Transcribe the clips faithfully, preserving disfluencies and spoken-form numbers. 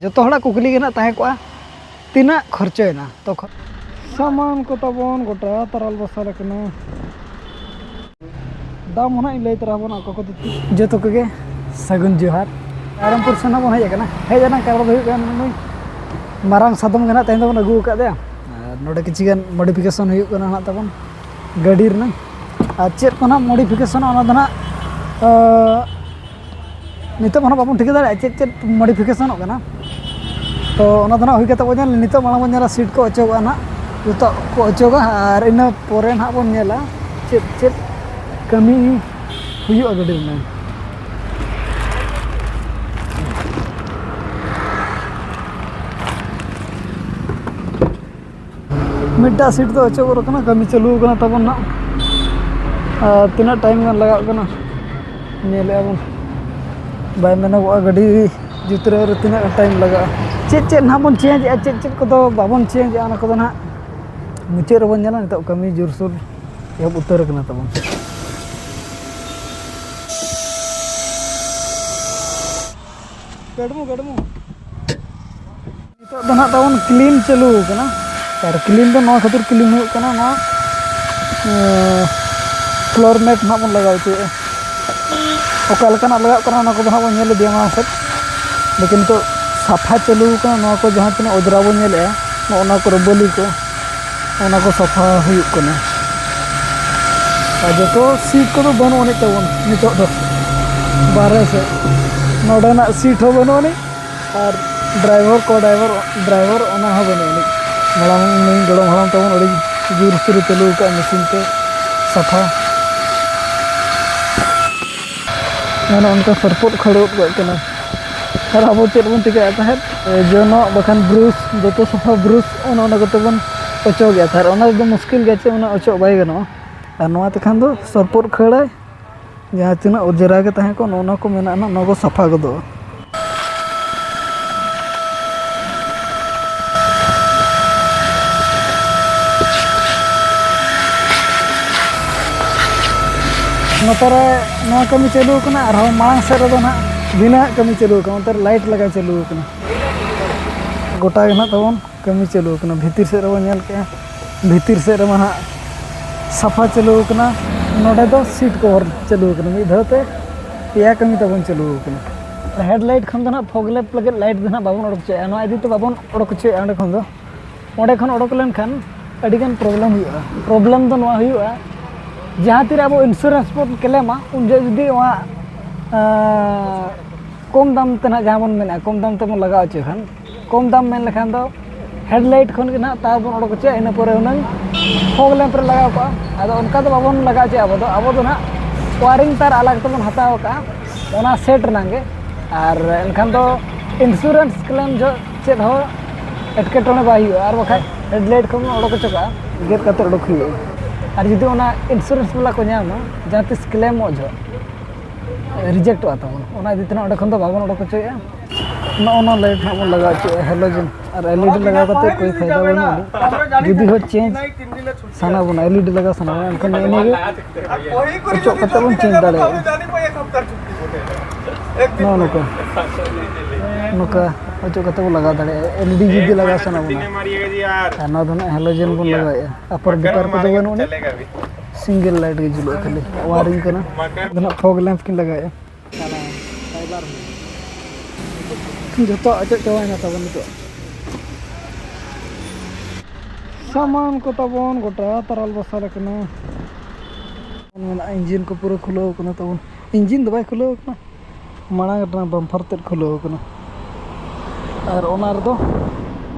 ᱡᱚᱛᱚ ᱦᱚᱲᱟᱜ ᱠᱩᱠᱞᱤ ᱜᱮ ᱱᱟᱜ ᱛᱟᱦᱮᱸ ᱠᱚᱜᱼᱟ, ᱛᱤᱱᱟᱹᱜ ᱠᱷᱚᱨᱪᱚᱭᱮᱱᱟ? ᱛᱚ ᱠᱷᱚ- ᱥᱟᱢᱟᱱ ᱠᱚ ᱛᱟᱵᱚᱱ ᱜᱚᱴᱟ ᱛᱟᱨᱟᱞ ᱵᱟᱥᱟᱞ ᱟᱠᱟᱱᱟ᱾ ᱫᱟᱢ ᱦᱚᱸ ᱱᱟᱜ ᱤᱧ ᱞᱟᱹᱭ ᱛᱚᱨᱟ ᱟᱵᱚᱱᱟ, ᱚᱠᱟ ᱠᱚᱫᱚ ᱪᱮᱫ? ᱡᱚᱛᱚ ᱠᱚᱜᱮ ᱥᱟᱹᱜᱩᱱ ᱡᱚᱦᱟᱨ᱾ ᱨᱟᱭᱨᱚᱝᱯᱩᱨ ᱥᱮᱱ ᱦᱟᱸᱜ ᱵᱚᱱ ᱦᱮᱡ ᱟᱠᱟᱱᱟ᱾ ᱦᱮᱡ ᱮᱱᱟ, ᱠᱟᱨᱚᱱ ᱫᱚ ᱦᱩᱭᱩᱜ ᱠᱟᱱᱟ, ᱱᱩᱭ ᱢᱟᱨᱟᱝ ᱥᱟᱫᱚᱢ ᱜᱮ ᱱᱟᱜ ᱛᱮᱦᱮᱧ ᱫᱚᱵᱚᱱ ᱟᱹᱜᱩ ᱟᱠᱟᱫᱮᱭᱟ᱾ ᱟᱨ ᱱᱚᱰᱮ ᱠᱤᱪᱷᱩ ᱜᱟᱱ ᱢᱚᱰᱤᱯᱷᱤᱠᱮᱥᱚᱱ ᱦᱩᱭᱩᱜ ᱠᱟᱱᱟ ᱱᱟᱜ ᱛᱟᱵᱚᱱ ᱜᱟᱹᱰᱤ ᱨᱮᱱᱟᱜ᱾ ᱟᱨ ᱪᱮᱫ ᱠᱚ ᱱᱟᱜ ᱢᱚᱰᱤᱯᱷᱤᱠᱮᱥᱚᱱᱚᱜ, ᱚᱱᱟ ᱫᱚ ᱱᱟᱜ, ᱟᱸ, ᱱᱤᱛᱚᱜ ᱢᱟ ᱱᱟᱜ ᱵᱟᱵᱚᱱ ᱴᱷᱤᱠᱟᱹ ᱫᱟᱲᱮᱭᱟᱜᱼᱟ ᱪᱮᱫ ᱪᱮᱫ ᱢᱚᱰᱤᱯᱷᱤᱠᱮᱥᱚᱱᱚᱜ ᱠᱟᱱᱟ᱾ ᱛᱚ ᱚᱱᱟ ᱫᱚ ᱱᱟᱜ ᱦᱩᱭ ᱠᱟᱛᱮ ᱵᱚᱱ ᱧᱮᱞ, ᱱᱤᱛᱚᱜ ᱢᱟᱲᱟᱝ ᱵᱚᱱ ᱧᱮᱞᱟ, ᱥᱤᱴ ᱠᱚ ᱚᱪᱚᱜᱚᱜᱼᱟ ᱱᱟᱜ, ᱡᱚᱛᱚ ᱠᱚ ᱚᱪᱚᱜᱟ᱾ ᱟᱨ ᱤᱱᱟᱹ ᱯᱚᱨᱮ ᱱᱟᱜ ᱵᱚᱱ ᱧᱮᱞᱟ ᱪᱮᱫ ᱪᱮᱫ ᱠᱟᱹᱢᱤ ᱦᱩᱭᱩᱜᱼᱟ ᱜᱟᱹᱰᱤ ᱨᱮᱱᱟᱜ᱾ ᱢᱤᱫᱴᱟᱜ ᱥᱤᱴ ᱫᱚ ᱚᱪᱚᱜ ᱜᱚᱫ ᱠᱟᱱᱟ, ᱠᱟᱹᱢᱤ ᱪᱟᱹᱞᱩ ᱠᱟᱱᱟ ᱛᱟᱵᱚᱱ ᱱᱟᱜ᱾ ᱟᱨ ᱛᱤᱱᱟᱹᱜ ᱴᱟᱭᱤᱢ ᱜᱟᱱ ᱞᱟᱜᱟᱜ ᱠᱟᱱᱟ ᱧᱮᱞᱮᱫᱼᱟ ᱵᱚᱱ᱾ ᱵᱟᱭ ᱢᱮᱱᱚᱜᱚᱜᱼᱟ ᱜᱟᱹᱰᱤ ᱡᱩᱛᱨᱟᱹᱣ ᱨᱮ ᱛᱤᱱᱟᱹᱜ ᱴᱟᱭᱤᱢ ᱞᱟᱜᱟᱜᱼᱟ, ᱪᱮᱫ ᱪᱮᱫ ᱱᱟᱦᱟᱜ ᱵᱚᱱ ᱪᱮᱧᱡᱽ ᱮᱫᱼᱟ, ᱪᱮᱫ ᱪᱮᱫ ᱠᱚᱫᱚ ᱵᱟᱵᱚᱱ ᱪᱮᱧᱡᱽ ᱮᱫᱼᱟ, ᱚᱱᱟ ᱠᱚᱫᱚ ᱱᱟᱦᱟᱜ ᱢᱩᱪᱟᱹᱫ ᱨᱮᱵᱚᱱ ᱧᱮᱞᱟ᱾ ᱱᱤᱛᱚᱜ ᱠᱟᱹᱢᱤ ᱡᱳᱨᱥᱳᱨ ᱮᱦᱚᱵ ᱩᱛᱟᱹᱨ ᱠᱟᱱᱟ ᱛᱟᱵᱚᱱ᱾ ᱜᱟᱹᱰᱢᱩ, ᱜᱟᱹᱰᱢᱩ᱾ ᱱᱤᱛᱚᱜ ᱫᱚ ᱱᱟᱦᱟᱜ ᱛᱟᱵᱚᱱ ᱠᱞᱤᱱ ᱪᱟᱹᱞᱩ ᱟᱠᱟᱱᱟ᱾ ᱟᱨ ᱠᱞᱤᱱ ᱫᱚ ᱱᱚᱣᱟ ᱠᱷᱟᱹᱛᱤᱨ ᱠᱞᱤᱱ ᱦᱩᱭᱩᱜ ᱠᱟᱱᱟ, ᱱᱚᱣᱟ, ᱮᱸ, ᱯᱷᱞᱳᱨ ᱢᱮᱴ ᱱᱟᱦᱟᱜ ᱵᱚᱱ ᱞᱟᱜᱟᱣ ᱦᱚᱪᱚᱭᱮᱫᱼᱟ᱾ ᱚᱠᱟ ᱞᱮᱠᱟᱱᱟᱜ ᱞᱟᱜᱟᱜ ᱠᱟᱱᱟ, ᱚᱱᱟ ᱠᱚᱫᱚ ᱱᱟᱦᱟᱜ ᱵᱚᱱ ᱧᱮᱞ ᱤᱫᱤᱭᱟ ᱢᱟᱲᱟᱝ ᱥᱮᱫ᱾ ᱞᱮᱠᱤᱱ ᱱᱤᱛᱚᱜ ᱥᱟᱯᱷᱟ ᱪᱟᱹᱞᱩ ᱟᱠᱟᱱᱟ, ᱱᱚᱣᱟ ᱠᱚ ᱡᱟᱦᱟᱸ ᱛᱤᱱᱟᱹᱜ ᱚᱸᱡᱽᱨᱟ ᱵᱚᱱ ᱧᱮᱞᱮᱫᱼᱟ, ᱱᱚᱜᱼᱚ ᱱᱚᱣᱟ ᱠᱚᱨᱮ ᱵᱟᱹᱞᱤ ᱠᱚ, ᱚᱱᱟ ᱠᱚ ᱥᱟᱯᱷᱟ ᱦᱩᱭᱩᱜ ᱠᱟᱱᱟ᱾ ᱟᱨ ᱡᱚᱛᱚ ᱥᱤᱴ ᱠᱚᱫᱚ ᱵᱟᱹᱱᱩᱜ ᱟᱹᱱᱤᱡ ᱛᱟᱵᱚᱱ ᱱᱤᱛᱚᱜ ᱫᱚ, ᱵᱟᱨᱦᱮ ᱥᱮᱫ ᱱᱚᱰᱮᱱᱟᱜ ᱥᱤᱴ ᱦᱚᱸ ᱵᱟᱹᱱᱩᱜ ᱟᱹᱱᱤᱡ᱾ ᱟᱨ ᱰᱨᱟᱭᱵᱷᱟᱨ ᱠᱚ, ᱰᱨᱟᱭᱵᱷᱟᱨ, ᱰᱨᱟᱭᱵᱷᱟᱨ ᱚᱱᱟ ᱦᱚᱸ ᱵᱟᱹᱱᱩᱜ ᱟᱹᱱᱤᱡ᱾ ᱢᱟᱲᱟᱝ ᱱᱩᱭ ᱜᱚᱲᱚᱢ ᱦᱟᱲᱟᱢ ᱛᱟᱵᱚᱱ ᱟᱹᱰᱤ ᱡᱳᱨ ᱥᱩᱨᱮ ᱪᱟᱹᱞᱩ ᱟᱠᱟᱫᱼᱟ ᱢᱮᱥᱤᱱ ᱛᱮ ᱥᱟᱯᱷᱟ᱾ ᱢᱟᱱᱮ ᱚᱱᱠᱟ ᱥᱚᱨᱯᱚᱫ ᱠᱷᱟᱹᱲ ᱜᱚᱫ ᱠᱟᱜ ᱠᱟᱱᱟ᱾ ᱟᱨ ᱟᱵᱚ ᱪᱮᱫ ᱵᱚᱱ ᱪᱤᱠᱟᱹᱭᱟ ᱛᱟᱦᱮᱸᱫ? ᱡᱚᱱᱚᱜ ᱵᱟᱠᱷᱟᱱ ᱵᱨᱩᱥ, ᱫᱚᱛᱚ ᱥᱟᱯᱷᱟ ᱵᱨᱩᱥ, ᱚᱱᱮ ᱚᱱᱟ ᱠᱚᱛᱮ ᱵᱚᱱ ᱚᱪᱚᱜᱮᱫᱼᱟ ᱛᱟᱦᱮᱸᱫ᱾ ᱚᱱᱟ ᱨᱮᱫᱚ ᱢᱩᱥᱠᱤᱞ ᱜᱮᱭᱟ, ᱪᱮᱫ ᱚᱱᱟ ᱚᱪᱚᱜ ᱵᱟᱭ ᱜᱟᱱᱚᱜᱼᱟ᱾ ᱟᱨ ᱱᱚᱣᱟ ᱛᱮᱠᱷᱟᱱ ᱫᱚ ᱥᱚᱨᱯᱚᱫ ᱠᱷᱟᱹᱲᱟᱭ, ᱡᱟᱦᱟᱸ ᱛᱤᱱᱟᱹᱜ ᱚᱸᱡᱽᱨᱟ ᱜᱮ ᱛᱟᱦᱮᱸ ᱠᱚᱜ, ᱱᱚᱜᱼᱚ ᱱᱚᱣᱟ ᱠᱚ ᱢᱮᱱᱟᱜᱼᱟ ᱱᱟᱜ, ᱱᱚᱣᱟ ᱠᱚ ᱥᱟᱯᱷᱟ ᱜᱚᱫᱚᱜᱼᱟ᱾ ᱱᱚᱛᱮ ᱨᱮ ᱱᱚᱣᱟ ᱠᱟᱹᱢᱤ ᱪᱟᱹᱞᱩ ᱟᱠᱟᱱᱟ, ᱟᱨᱦᱚᱸ ᱢᱟᱲᱟᱝ ᱥᱮᱫ ᱨᱮᱫᱚ ᱱᱟᱦᱟᱜ ᱵᱷᱤᱱᱟᱹ ᱟᱜ ᱠᱟᱹᱢᱤ ᱪᱟᱹᱞᱩ ᱟᱠᱟᱱᱟ, ᱚᱱᱛᱮ ᱨᱮ ᱞᱟᱭᱤᱴ ᱞᱟᱜᱟᱣ ᱪᱟᱹᱞᱩ ᱟᱠᱟᱱᱟ᱾ ᱜᱚᱴᱟ ᱜᱮ ᱱᱟᱦᱟᱜ ᱛᱟᱵᱚᱱ ᱠᱟᱹᱢᱤ ᱪᱟᱹᱞᱩ ᱟᱠᱟᱱᱟ᱾ ᱵᱷᱤᱛᱤᱨ ᱥᱮᱫ ᱨᱮᱵᱚᱱ ᱧᱮᱞ ᱠᱮᱜᱼᱟ, ᱵᱷᱤᱛᱤᱨ ᱥᱮᱫ ᱨᱮᱢᱟ ᱱᱟᱦᱟᱜ ᱥᱟᱯᱷᱟ ᱪᱟᱹᱞᱩ ᱟᱠᱟᱱᱟ᱾ ᱱᱚᱰᱮ ᱫᱚ ᱥᱤᱴ ᱠᱚᱵᱷᱟᱨ ᱪᱟᱹᱞᱩ ᱟᱠᱟᱱᱟ᱾ ᱢᱤᱫ ᱫᱷᱟᱣ ᱛᱮ ᱯᱮᱭᱟ ᱠᱟᱹᱢᱤ ᱛᱟᱵᱚᱱ ᱪᱟᱹᱞᱩ ᱟᱠᱟᱱᱟ᱾ ᱦᱮᱰᱞᱟᱭᱤᱴ ᱠᱷᱚᱱ ᱫᱚ ᱱᱟᱦᱟᱜ ᱯᱷᱚᱜ ᱞᱮᱢᱯ ᱞᱟᱹᱜᱤᱫ ᱞᱟᱭᱤᱴ ᱫᱚ ᱱᱟᱦᱟᱜ ᱵᱟᱵᱚᱱ ᱚᱰᱚᱠ ᱦᱚᱪᱚᱭᱟ᱾ ᱱᱚᱣᱟ ᱤᱫᱤ ᱛᱮ ᱵᱟᱵᱚᱱ ᱚᱰᱚᱠ ᱦᱚᱪᱚᱭᱟ ᱚᱸᱰᱮ ᱠᱷᱚᱱ ᱫᱚ᱾ ᱚᱸᱰᱮ ᱠᱷᱚᱱ ᱚᱰᱚᱠ ᱞᱮᱱᱠᱷᱟᱱ ᱟᱹᱰᱤᱜᱟᱱ ᱯᱨᱚᱵᱞᱮᱢ ᱦᱩᱭᱩᱜᱼᱟ᱾ ᱯᱨᱚᱵᱞᱮᱢ ᱫᱚ ᱱᱚᱣᱟ ᱦᱩᱭᱩᱜᱼᱟ, ᱡᱟᱦᱟᱸ ᱛᱤᱨᱮ ᱟᱵᱚ ᱤᱱᱥᱩᱨᱮᱱᱥ ᱵᱚᱱ ᱠᱞᱮᱢᱟ, ᱩᱱ ᱡᱚᱦᱚᱜ ᱡᱩᱫᱤ ᱱᱚᱣᱟ, ᱟᱸ, ᱠᱚᱢ ᱫᱟᱢ ᱛᱮ ᱱᱟᱦᱟᱜ ᱡᱟᱦᱟᱸ ᱵᱚᱱ ᱢᱮᱱᱟ, ᱠᱚᱢ ᱫᱟᱢ ᱛᱮᱵᱚᱱ ᱞᱟᱜᱟᱣ ᱦᱚᱪᱚᱭ ᱠᱷᱟᱱ, ᱠᱚᱢ ᱫᱟᱢ ᱢᱮᱱ ᱞᱮᱠᱷᱟᱱ ᱫᱚ ᱦᱮᱰᱞᱟᱭᱤᱴ ᱠᱷᱚᱱ ᱜᱮ ᱱᱟᱦᱟᱜ ᱛᱟᱨ ᱵᱚᱱ ᱚᱰᱚᱠ ᱦᱚᱪᱚᱭᱟ, ᱤᱱᱟᱹ ᱯᱚᱨᱮ ᱦᱩᱱᱟᱹᱝ ᱯᱷᱚᱜ ᱞᱮᱢᱯ ᱨᱮ ᱞᱟᱜᱟᱣ ᱠᱚᱜᱼᱟ᱾ ᱟᱫᱚ ᱚᱱᱠᱟ ᱫᱚ ᱵᱟᱵᱚᱱ ᱞᱟᱜᱟᱣ ᱦᱚᱪᱚᱭᱟ ᱟᱵᱚ ᱫᱚ᱾ ᱟᱵᱚ ᱫᱚ ᱱᱟᱦᱟᱜ ᱣᱟᱭᱨᱤᱝ ᱛᱟᱨ ᱟᱞᱟᱜᱽ ᱛᱮᱵᱚᱱ ᱦᱟᱛᱟᱣ ᱠᱟᱜᱼᱟ, ᱚᱱᱟ ᱥᱮᱴ ᱨᱮᱱᱟᱜ ᱜᱮ᱾ ᱟᱨ ᱮᱱᱠᱷᱟᱱ ᱫᱚ ᱤᱱᱥᱩᱨᱮᱱᱥ ᱠᱞᱮᱢ ᱡᱚᱦᱚᱜ ᱪᱮᱫ ᱦᱚᱸ ᱮᱴᱠᱮᱴᱚᱬᱮ ᱵᱟᱭ ᱦᱩᱭᱩᱜᱼᱟ᱾ ᱟᱨ ᱵᱟᱠᱷᱟᱡ ᱦᱮᱰᱞᱟᱭᱤᱴ ᱠᱷᱚᱱ ᱵᱚᱱ ᱚᱰᱚᱠ ᱦᱚᱪᱚ ᱠᱟᱜᱼᱟ, ᱜᱮᱫ ᱠᱟᱛᱮ ᱚᱰᱚᱠ ᱦᱩᱭᱩᱜᱼᱟ᱾ ᱟᱨ ᱡᱩᱫᱤ ᱚᱱᱟ ᱤᱱᱥᱩᱨᱮᱱᱥ ᱵᱟᱞᱟ ᱠᱚ ᱧᱟᱢᱟ, ᱡᱟᱦᱟᱸ ᱛᱤᱥ ᱠᱞᱮᱢᱚᱜ ᱡᱚᱦᱚᱜ ᱨᱤᱡᱮᱠᱴᱚᱜᱼᱟ ᱛᱟᱵᱚᱱ, ᱚᱱᱟ ᱤᱫᱤ ᱛᱮ ᱱᱟᱜ ᱚᱸᱰᱮ ᱠᱷᱚᱱ ᱫᱚ ᱵᱟᱵᱚᱱ ᱚᱰᱚᱠ ᱦᱚᱪᱚᱭᱮᱫᱼᱟ᱾ ᱱᱚᱜᱼᱚ ᱱᱚᱣᱟ ᱞᱟᱭᱤᱴ ᱱᱟᱜ ᱵᱚᱱ ᱞᱟᱜᱟᱣ ᱦᱚᱪᱚᱭᱮᱫᱼᱟ, ᱦᱮᱞᱳᱡᱮᱱ᱾ ᱟᱨ ᱮᱞ ᱤ ᱰᱤ ᱞᱟᱜᱟᱣ ᱠᱟᱛᱮ ᱠᱳᱭ ᱯᱷᱟᱭᱫᱟ ᱵᱟᱹᱱᱩᱜᱼᱟ᱾ ᱡᱩᱫᱤ ᱦᱚᱸ ᱪᱮᱧᱡᱽ ᱥᱟᱱᱟ ᱵᱚᱱᱟ, ᱮᱞ ᱤ ᱰᱤ ᱞᱟᱜᱟᱣ ᱥᱟᱱᱟ ᱵᱚᱱᱟ, ᱮᱱᱠᱷᱟᱱ ᱱᱮᱜᱼᱮ ᱱᱤᱭᱟᱹ ᱜᱮ ᱚᱪᱚᱜ ᱠᱟᱛᱮ ᱵᱚᱱ ᱪᱮᱧᱡᱽ ᱫᱟᱲᱮᱭᱟᱜᱼᱟ᱾ ᱱᱚᱜᱼᱚ ᱱᱚᱝᱠᱟ, ᱱᱚᱝᱠᱟ ᱚᱪᱚᱜ ᱠᱟᱛᱮ ᱵᱚᱱ ᱞᱟᱜᱟᱣ ᱫᱟᱲᱮᱭᱟᱜᱼᱟ, ᱮᱞ ᱤ ᱰᱤ ᱡᱩᱫᱤ ᱞᱟᱜᱟᱣ ᱥᱟᱱᱟ ᱵᱚᱱᱟ᱾ ᱟᱨ ᱱᱚᱣᱟ ᱫᱚ ᱱᱟᱜ ᱦᱮᱞᱳᱡᱮᱱ ᱵᱚᱱ ᱞᱟᱜᱟᱣᱮᱫᱼᱟ᱾ ᱟᱯᱚᱨ ᱰᱤᱯᱟᱨ ᱠᱚᱫᱚ ᱵᱟᱹᱱᱩᱜ ᱟᱹᱱᱤᱡ, ᱥᱤᱝᱜᱮᱞ ᱞᱟᱭᱤᱴ ᱜᱮ ᱡᱩᱞᱩᱜᱼᱟ, ᱠᱷᱟᱹᱞᱤ ᱣᱟᱭᱨᱤᱝ ᱠᱟᱱᱟ᱾ ᱟᱫᱚ ᱱᱟᱜ ᱯᱷᱚᱜ ᱞᱮᱢᱯ ᱠᱤᱱ ᱞᱟᱜᱟᱣᱮᱫᱼᱟ᱾ ᱡᱚᱛᱚ ᱚᱪᱚᱜ ᱪᱟᱵᱟᱭᱮᱱᱟ ᱛᱟᱵᱚᱱ ᱱᱤᱛᱚᱜ᱾ ᱥᱟᱢᱟᱱ ᱠᱚ ᱛᱟᱵᱚᱱ ᱜᱚᱴᱟ ᱛᱟᱨᱟᱞ ᱵᱟᱥᱟᱞ ᱟᱠᱟᱱᱟ᱾ ᱢᱮᱱᱟᱜᱼᱟ, ᱤᱧᱡᱤᱱ ᱠᱚ ᱯᱩᱨᱟᱹ ᱠᱷᱩᱞᱟᱹᱣ ᱟᱠᱟᱱᱟ ᱛᱟᱵᱚᱱ᱾ ᱤᱧᱡᱤᱱ ᱫᱚ ᱵᱟᱭ ᱠᱷᱩᱞᱟᱹᱣ ᱟᱠᱟᱱᱟ, ᱢᱟᱲᱟᱝ ᱨᱮᱱᱟᱜ ᱵᱟᱢᱯᱷᱟᱨ ᱛᱮᱫ ᱠᱷᱩᱞᱟᱹᱣ ᱟᱠᱟᱱᱟ᱾ ᱟᱨ ᱚᱱᱟ ᱨᱮᱫᱚ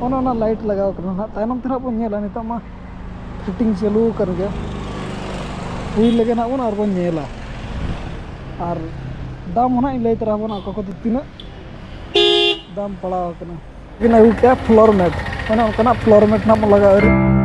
ᱚᱱᱮ ᱚᱱᱟ ᱞᱟᱭᱤᱴ ᱞᱟᱜᱟᱣ ᱠᱟᱱᱟ ᱱᱟᱦᱟᱜ, ᱛᱟᱭᱱᱚᱢ ᱛᱮ ᱱᱟᱦᱟᱜ ᱵᱚᱱ ᱧᱮᱞᱟ᱾ ᱱᱤᱛᱚᱜ ᱢᱟ ᱯᱷᱤᱴᱤᱝ ᱪᱟᱹᱞᱩ ᱟᱠᱟᱱ ᱜᱮᱭᱟ, ᱦᱩᱭ ᱞᱮᱜᱮ ᱱᱟᱦᱟᱜ ᱵᱚᱱ ᱟᱨ ᱵᱚᱱ ᱧᱮᱞᱟ᱾ ᱟᱨ ᱫᱟᱢ ᱦᱚᱸ ᱱᱟᱦᱟᱜ ᱤᱧ ᱞᱟᱹᱭ ᱛᱚᱨᱟ ᱟᱵᱚᱱᱟ, ᱚᱠᱟ ᱠᱚᱫᱚ ᱛᱤᱱᱟᱹᱜ ᱫᱟᱢ ᱯᱟᱲᱟᱣ ᱟᱠᱟᱱᱟ᱾ ᱵᱤᱱ ᱟᱹᱜᱩ ᱠᱮᱜᱼᱟ ᱯᱷᱞᱳᱨ ᱢᱮᱴ, ᱚᱱᱮ ᱚᱱᱠᱟᱱᱟᱜ ᱯᱷᱞᱳᱨ ᱢᱮᱴ ᱱᱟᱦᱟᱜ ᱵᱚᱱ ᱞᱟᱜᱟᱣᱟ᱾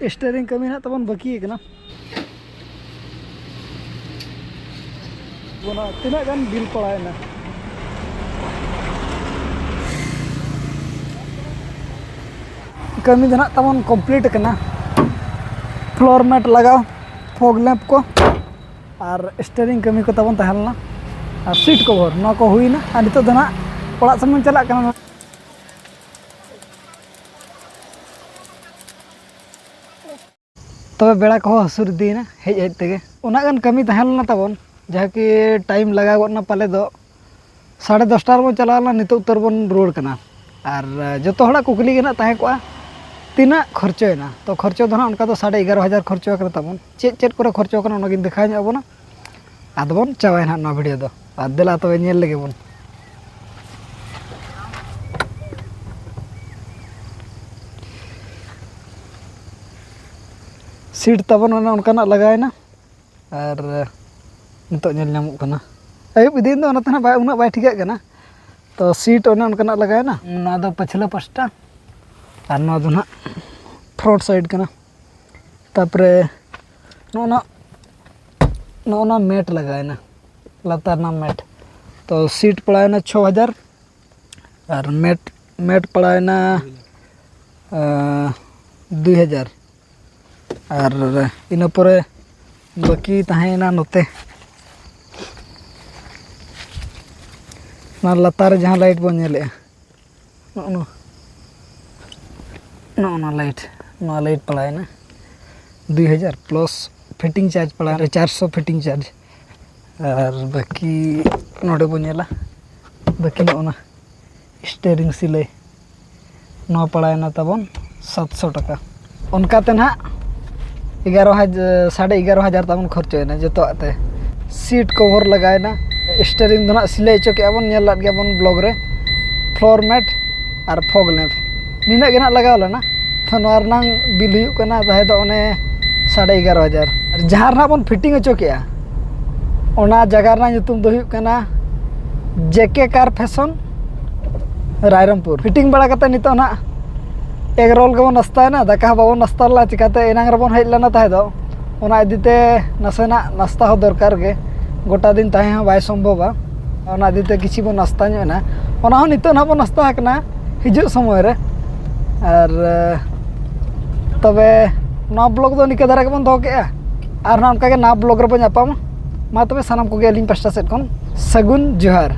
ᱥᱴᱤᱭᱟᱨᱤᱝ ᱠᱟᱹᱢᱤ ᱱᱟᱦᱟᱜ ᱛᱟᱵᱚᱱ ᱵᱟᱹᱠᱤ ᱟᱠᱟᱱᱟ᱾ ᱚᱱᱟ ᱛᱤᱱᱟᱹᱜ ᱜᱟᱱ ᱵᱤᱞ ᱯᱟᱲᱟᱣᱮᱱᱟ? ᱠᱟᱹᱢᱤ ᱫᱚ ᱱᱟᱦᱟᱜ ᱛᱟᱵᱚᱱ ᱠᱚᱢᱯᱞᱤᱴ ᱟᱠᱟᱱᱟ᱾ ᱯᱷᱞᱳᱨ ᱢᱮᱴ ᱞᱟᱜᱟᱣ, ᱯᱷᱚᱜ ᱞᱮᱢᱯ ᱠᱚ, ᱟᱨ ᱥᱴᱤᱭᱟᱨᱤᱝ ᱠᱟᱹᱢᱤ ᱠᱚ ᱛᱟᱵᱚᱱ ᱛᱟᱦᱮᱸ ᱞᱮᱱᱟ, ᱟᱨ ᱥᱤᱴ ᱠᱚᱵᱷᱚᱨ, ᱱᱚᱣᱟ ᱠᱚ ᱦᱩᱭᱱᱟ᱾ ᱟᱨ ᱱᱤᱛᱚᱜ ᱫᱚ ᱱᱟᱦᱟᱜ ᱚᱲᱟᱜ ᱥᱮᱱ ᱵᱚᱱ ᱪᱟᱞᱟᱜ ᱠᱟᱱᱟ᱾ ᱛᱚᱵᱮ ᱵᱮᱲᱟ ᱠᱚᱦᱚᱸ ᱦᱟᱹᱥᱩᱨ ᱤᱫᱤᱭᱮᱱᱟ ᱦᱮᱡ ᱦᱮᱡ ᱛᱮᱜᱮ᱾ ᱩᱱᱟᱹᱜ ᱜᱟᱱ ᱠᱟᱹᱢᱤ ᱛᱟᱦᱮᱸ ᱞᱮᱱᱟ ᱛᱟᱵᱚᱱ, ᱡᱟᱦᱟᱸ ᱠᱤ ᱴᱟᱭᱤᱢ ᱞᱟᱜᱟᱣ ᱜᱚᱫ ᱮᱱᱟ ᱯᱟᱞᱮ ᱫᱚ᱾ ᱥᱟᱲᱮ ᱫᱚᱥᱴᱟ ᱨᱮᱵᱚᱱ ᱪᱟᱞᱟᱣ ᱞᱮᱱᱟ, ᱱᱤᱛᱚᱜ ᱩᱛᱟᱹᱨ ᱵᱚᱱ ᱨᱩᱣᱟᱹᱲ ᱠᱟᱱᱟ᱾ ᱟᱨ ᱡᱚᱛᱚ ᱦᱚᱲᱟᱜ ᱠᱩᱠᱞᱤ ᱜᱮ ᱱᱟᱜ ᱛᱟᱦᱮᱸ ᱠᱚᱜᱼᱟ, ᱛᱤᱱᱟᱹᱜ ᱠᱷᱚᱨᱪᱚᱭᱮᱱᱟ? ᱛᱚ, ᱠᱷᱚᱨᱪᱚ ᱫᱚ ᱱᱟᱜ ᱚᱱᱠᱟ ᱫᱚ ᱥᱟᱲᱮ ᱮᱜᱟᱨᱚ ᱦᱟᱡᱟᱨ ᱠᱷᱚᱨᱪᱚ ᱟᱠᱟᱱᱟ ᱛᱟᱵᱚᱱ᱾ ᱪᱮᱫ ᱪᱮᱫ ᱠᱚᱨᱮ ᱠᱷᱚᱨᱪᱚ ᱟᱠᱟᱱᱟ, ᱚᱱᱟᱜᱤᱧ ᱫᱮᱠᱷᱟᱣ ᱧᱚᱜ ᱟᱵᱚᱱᱟ᱾ ᱟᱫᱚ ᱵᱚᱱ ᱪᱟᱵᱟᱭᱟ ᱱᱟᱦᱟᱜ ᱱᱚᱣᱟ ᱵᱷᱤᱰᱤᱭᱳ ᱫᱚ᱾ ᱟᱨ ᱫᱮᱞᱟ ᱛᱚᱵᱮ ᱧᱮᱞ ᱞᱮᱜᱮ ᱵᱚᱱ᱾ ᱥᱤᱴ ᱛᱟᱵᱚᱱ ᱚᱱᱮ ᱚᱱᱠᱟᱱᱟᱜ ᱞᱟᱜᱟᱣᱮᱱᱟ᱾ ᱟᱨ ᱱᱤᱛᱚᱜ ᱧᱮᱞ ᱧᱟᱢᱚᱜ ᱠᱟᱱᱟ, ᱟᱹᱭᱩᱵ ᱤᱫᱤᱭᱮᱱ ᱫᱚ, ᱚᱱᱟᱛᱮ ᱱᱟᱦᱟᱜ ᱵᱟᱭ, ᱩᱱᱟᱹᱜ ᱵᱟᱭ ᱴᱷᱤᱠᱟᱹᱜ ᱠᱟᱱᱟ᱾ ᱛᱚ, ᱥᱤᱴ ᱚᱱᱮ ᱚᱱᱠᱟᱱᱟᱜ ᱞᱟᱜᱟᱣᱮᱱᱟ᱾ ᱱᱚᱣᱟ ᱫᱚ ᱯᱟᱹᱪᱷᱞᱟᱹ ᱯᱟᱥᱴᱟ, ᱟᱨ ᱱᱚᱣᱟ ᱫᱚ ᱱᱟᱦᱟᱜ ᱯᱷᱨᱚᱱᱴ ᱥᱟᱭᱤᱰ ᱠᱟᱱᱟ᱾ ᱛᱟᱨᱯᱚᱨᱮ ᱱᱚᱜᱼᱚ ᱱᱟ, ᱱᱚᱜᱼᱚ ᱱᱟ ᱢᱮᱴ ᱞᱟᱜᱟᱣᱮᱱᱟ, ᱞᱟᱛᱟᱨ ᱨᱮᱱᱟᱜ ᱢᱮᱴ᱾ ᱛᱚ, ᱥᱤᱴ ᱯᱟᱲᱟᱣᱮᱱᱟ ᱪᱷᱚ ᱦᱟᱡᱟᱨ, ᱟᱨ ᱢᱮᱴ, ᱢᱮᱴ ᱯᱟᱲᱟᱣᱮᱱᱟ, ᱟᱸ, ᱫᱩᱭ ᱦᱟᱡᱟᱨ᱾ ᱟᱨ ᱤᱱᱟᱹ ᱯᱚᱨᱮ ᱵᱟᱹᱠᱤ ᱛᱟᱦᱮᱸᱭᱮᱱᱟ ᱱᱚᱛᱮ, ᱚᱱᱟ ᱞᱟᱛᱟᱨ ᱨᱮ ᱡᱟᱦᱟᱸ ᱞᱟᱭᱤᱴ ᱵᱚᱱ ᱧᱮᱞᱮᱜᱼᱟ, ᱱᱚᱜᱼᱚ ᱱᱚᱣᱟ, ᱱᱚᱜᱼᱚ ᱱᱚᱣᱟ ᱞᱟᱭᱤᱴ, ᱱᱚᱣᱟ ᱞᱟᱭᱤᱴ ᱯᱟᱲᱟᱣᱮᱱᱟ ᱫᱩᱭ ᱦᱟᱡᱟᱨ ᱯᱞᱟᱥ ᱯᱷᱤᱴᱤᱝ ᱪᱟᱨᱡᱽ ᱯᱟᱲᱟᱣᱮᱱᱟ, ᱪᱟᱨᱥᱚ ᱯᱷᱤᱴᱤᱝ ᱪᱟᱨᱡᱽ᱾ ᱟᱨ ᱵᱟᱹᱠᱤ ᱱᱚᱰᱮ ᱵᱚᱱ ᱧᱮᱞᱟ, ᱵᱟᱹᱠᱤ ᱱᱚᱜᱼᱚ ᱱᱟ ᱥᱴᱤᱭᱟᱨᱤᱝ ᱥᱤᱞᱟᱹᱭ, ᱱᱚᱣᱟ ᱯᱟᱲᱟᱣᱮᱱᱟ ᱛᱟᱵᱚᱱ ᱥᱟᱛᱥᱚ ᱴᱟᱠᱟ᱾ ᱚᱱᱠᱟᱛᱮ ᱱᱟᱦᱟᱜ ᱮᱜᱟᱨᱚ ᱦᱟᱡᱟᱨ, ᱥᱟᱲᱮ ᱮᱜᱟᱨᱚ ᱦᱟᱡᱟᱨ ᱛᱟᱵᱚᱱ ᱠᱷᱚᱨᱪᱚᱭᱮᱱᱟ ᱡᱚᱛᱚᱣᱟᱜ ᱛᱮ᱾ ᱥᱤᱴ ᱠᱚᱵᱷᱚᱨ ᱞᱟᱜᱟᱣᱮᱱᱟ, ᱥᱴᱤᱭᱟᱨᱤᱝ ᱫᱚ ᱱᱟᱦᱟᱜ ᱥᱤᱞᱟᱹᱭ ᱦᱚᱪᱚ ᱠᱮᱜᱼᱟ ᱵᱚᱱ, ᱧᱮᱞ ᱞᱟᱫ ᱜᱮᱭᱟ ᱵᱚᱱ ᱵᱞᱚᱜ ᱨᱮ᱾ ᱯᱷᱞᱳᱨ ᱢᱮᱴ ᱟᱨ ᱯᱷᱚᱜ ᱞᱮᱢᱯ, ᱱᱤᱱᱟᱹᱜ ᱜᱮ ᱱᱟᱦᱟᱜ ᱞᱟᱜᱟᱣ ᱞᱮᱱᱟ᱾ ᱛᱚ, ᱱᱚᱣᱟ ᱨᱮᱱᱟᱝ ᱵᱤᱞ ᱦᱩᱭᱩᱜ ᱠᱟᱱᱟ ᱛᱟᱦᱮᱸ ᱫᱚ ᱚᱱᱮ ᱥᱟᱲᱮ ᱮᱜᱟᱨᱚ ᱦᱟᱡᱟᱨ᱾ ᱟᱨ ᱡᱟᱦᱟᱸ ᱨᱮᱱᱟᱜ ᱵᱚᱱ ᱯᱷᱤᱴᱤᱝ ᱦᱚᱪᱚ ᱠᱮᱜᱼᱟ, ᱚᱱᱟ ᱡᱟᱭᱜᱟ ᱨᱮᱱᱟᱜ ᱧᱩᱛᱩᱢ ᱫᱚ ᱦᱩᱭᱩᱜ ᱠᱟᱱᱟ ᱡᱮ ᱠᱮ ᱠᱟᱨ ᱯᱷᱮᱥᱚᱱ, ᱨᱟᱭᱨᱚᱝᱯᱩᱨ᱾ ᱯᱷᱤᱴᱤᱝ ᱵᱟᱲᱟ ᱠᱟᱛᱮ ᱱᱤᱛᱚᱜ ᱱᱟᱦᱟᱜ ᱮᱜᱽ ᱨᱳᱞ ᱜᱮᱵᱚᱱ ᱱᱟᱥᱛᱟᱭᱮᱱᱟ, ᱫᱟᱠᱟ ᱦᱚᱸ ᱵᱟᱵᱚᱱ ᱱᱟᱥᱛᱟ ᱞᱮᱫᱟ, ᱪᱤᱠᱟᱹᱛᱮ ᱮᱱᱟᱝ ᱨᱮᱵᱚᱱ ᱦᱮᱡ ᱞᱮᱱᱟ ᱛᱟᱦᱮᱸ ᱫᱚ᱾ ᱚᱱᱟ ᱤᱫᱤᱛᱮ ᱱᱟᱥᱮᱱᱟᱜ ᱱᱟᱥᱛᱟ ᱦᱚᱸ ᱫᱚᱨᱠᱟᱨ ᱜᱮ, ᱜᱚᱴᱟ ᱫᱤᱱ ᱛᱟᱦᱮᱸ ᱦᱚᱸ ᱵᱟᱭ ᱥᱚᱢᱵᱷᱚᱵᱟ᱾ ᱚᱱᱟ ᱤᱫᱤᱛᱮ ᱠᱤᱪᱷᱩ ᱵᱚᱱ ᱱᱟᱥᱛᱟ ᱧᱚᱜ ᱮᱱᱟ᱾ ᱚᱱᱟ ᱦᱚᱸ ᱱᱤᱛᱚᱜ ᱱᱟᱦᱟᱜ ᱵᱚᱱ ᱱᱟᱥᱛᱟ ᱟᱠᱟᱱᱟ ᱦᱤᱡᱩᱜ ᱥᱚᱢᱚᱭ ᱨᱮ᱾ ᱟᱨ ᱛᱚᱵᱮ ᱱᱚᱣᱟ ᱵᱞᱚᱜ ᱫᱚ ᱱᱤᱝᱠᱟᱹ ᱫᱷᱟᱨᱟ ᱜᱮᱵᱚᱱ ᱫᱚᱦᱚ ᱠᱮᱜᱼᱟ᱾ ᱟᱨ ᱱᱟᱦᱟᱜ ᱚᱱᱠᱟᱜᱮ ᱱᱟᱣᱟ ᱵᱞᱚᱜ ᱨᱮᱵᱚᱱ ᱧᱟᱯᱟᱢᱟ᱾ ᱢᱟ ᱛᱚᱵᱮ ᱥᱟᱱᱟᱢ ᱠᱚᱜᱮ ᱟᱹᱞᱤᱧ ᱯᱟᱥᱴᱟ ᱥᱮᱫ ᱠᱷᱚᱱ ᱥᱟᱹᱜᱩᱱ ᱡᱚᱦᱟᱨ᱾